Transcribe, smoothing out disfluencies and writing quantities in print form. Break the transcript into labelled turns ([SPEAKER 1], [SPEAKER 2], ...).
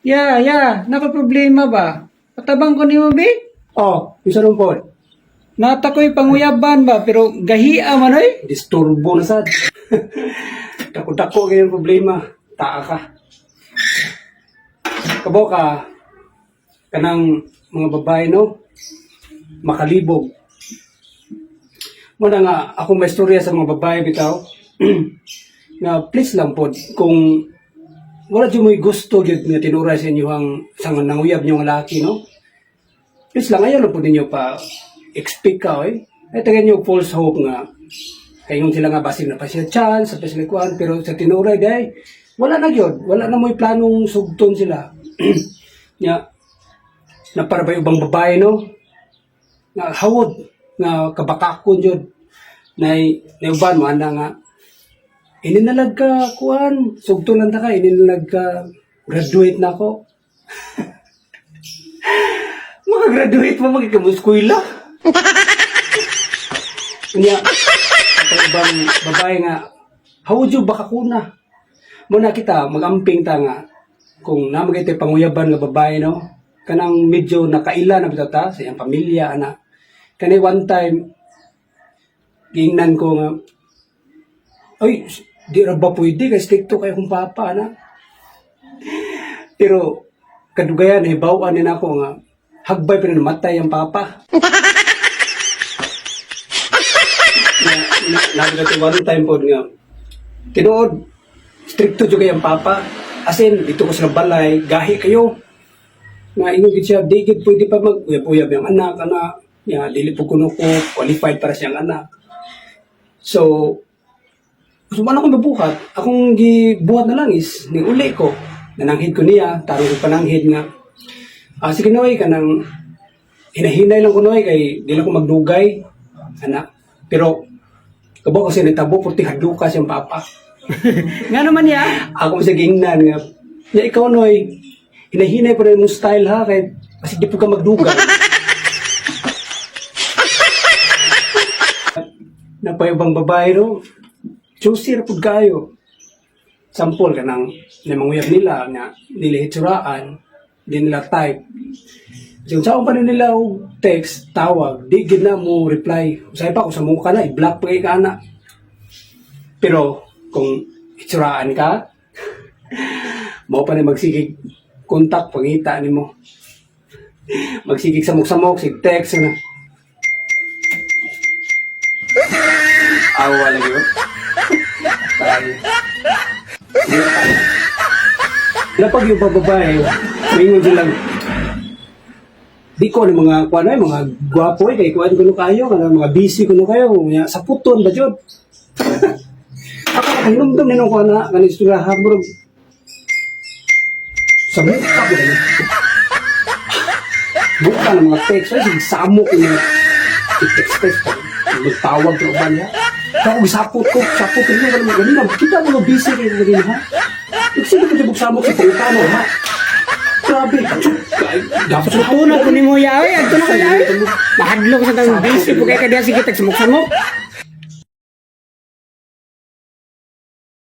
[SPEAKER 1] Ya, naka problema ba? Patabang ko nimo, bi?
[SPEAKER 2] Oh, isa nung pod.
[SPEAKER 1] Nata ko'y panguyaban ba, pero gahia man oy.
[SPEAKER 2] Disturbo na sad. Dako-dako kayong problema. Taa ka. Kabo ka, kanang mga babae, no, makalibog. Muna nga, ako may istorya sa mga babae bitaw, nga please lang pod, kung wala dyan mo'y gusto gyud nga tinuray sa inyo ang sa nga nanguyab niyo nga laki, no? Please lang, ayaw lang po ninyo pa expect ka, oy. Ay, tagan niyo false hope nga kaingon sila nga basin na pa siya chance, sa sila kuan, pero sa tinuray day, wala na gyud, wala na mo'y planong sugton sila. Nya, na para ba ubang babae, no? Nga hawod, nga kabakakon jud. Nay, uban mo ana nga ininalag ka kuan, sugton lang ta ka, ininalag ka graduate na ako. Makagraduate mo magkamo eskwela. Nya, sa ibang babae nga hawod jud baka kuna. Muna kita magamping ta nga kung namagay tay panguyaban nga babae, no, kanang medyo nakaila na bitaw ta sa iyang pamilya ana. Kani one time giingnan ko nga, "Ay, di ra ba pwede kay stricto kay akong papa?" ana. Pero kadugayan hibaw-an ni nako nga hagbay pa namatay ang papa. Na na one time pod nga tinuod stricto jud kay ang papa. As in, dito ko sa balay, gahi kayo. Nga ingon gid siya, di gid pwede pa mag uyab-uyab yung anak, ana. Ya, dili po kuno ko qualified para siyang anak. So, so man akong mabuhat, akong gibuhat na lang is, ning uli ko, nananghid ko niya, tarong ko pananghid nga, ah, sige noy, kanang, hinahinay lang ko noy, kay di lang ko magdugay, anak. Pero, kabo kasi nitabo, purti haduka siyang papa.
[SPEAKER 1] Nga naman ya?
[SPEAKER 2] Ako sa gingnan nga, ya ikaw noy, hinahinay pa rin mong style ha, kay kasi di po ka magdugay. Napayubang babae no, choosy ra pud kayo. Sample ka nang namanguyab nila nga nila hitsuraan, di nila type. Kasi kung saan pa nila og text, tawag, di gid na mo reply. Usay pa kung sa mukha na, i-block pa kay ka na. Pero kung hitsuraan ka, mao pa ni magsigig kontak pangita nimo. Magsigig samok-samok, sig text na. Awa lagi oh. Tayo. Napag yung babae, maingon silang, di ko ano mga kuan ay mga gwapo ay kay kuan kuno kayo kana mga busy kuno kayo nya sa puton ba jud. Ako nakahinumdum ni nung kuan na kaning istorya ha, murag sa mukha ko na buka ng mga text ay sige samok ni text text magtawag ko ba niya. Kaya ako gisapot ko, sapot ko niya, ganun, ganun, kita mga busy kayo ganun, ha? Sige ko dyan samok sa pangutano, ha? Grabe, katsuk, dapat
[SPEAKER 1] Sugton na ko nimo ya oy, adto na ko ya oy. Mahadlok sa tang busy po kay ka diya sige tag samok-samok.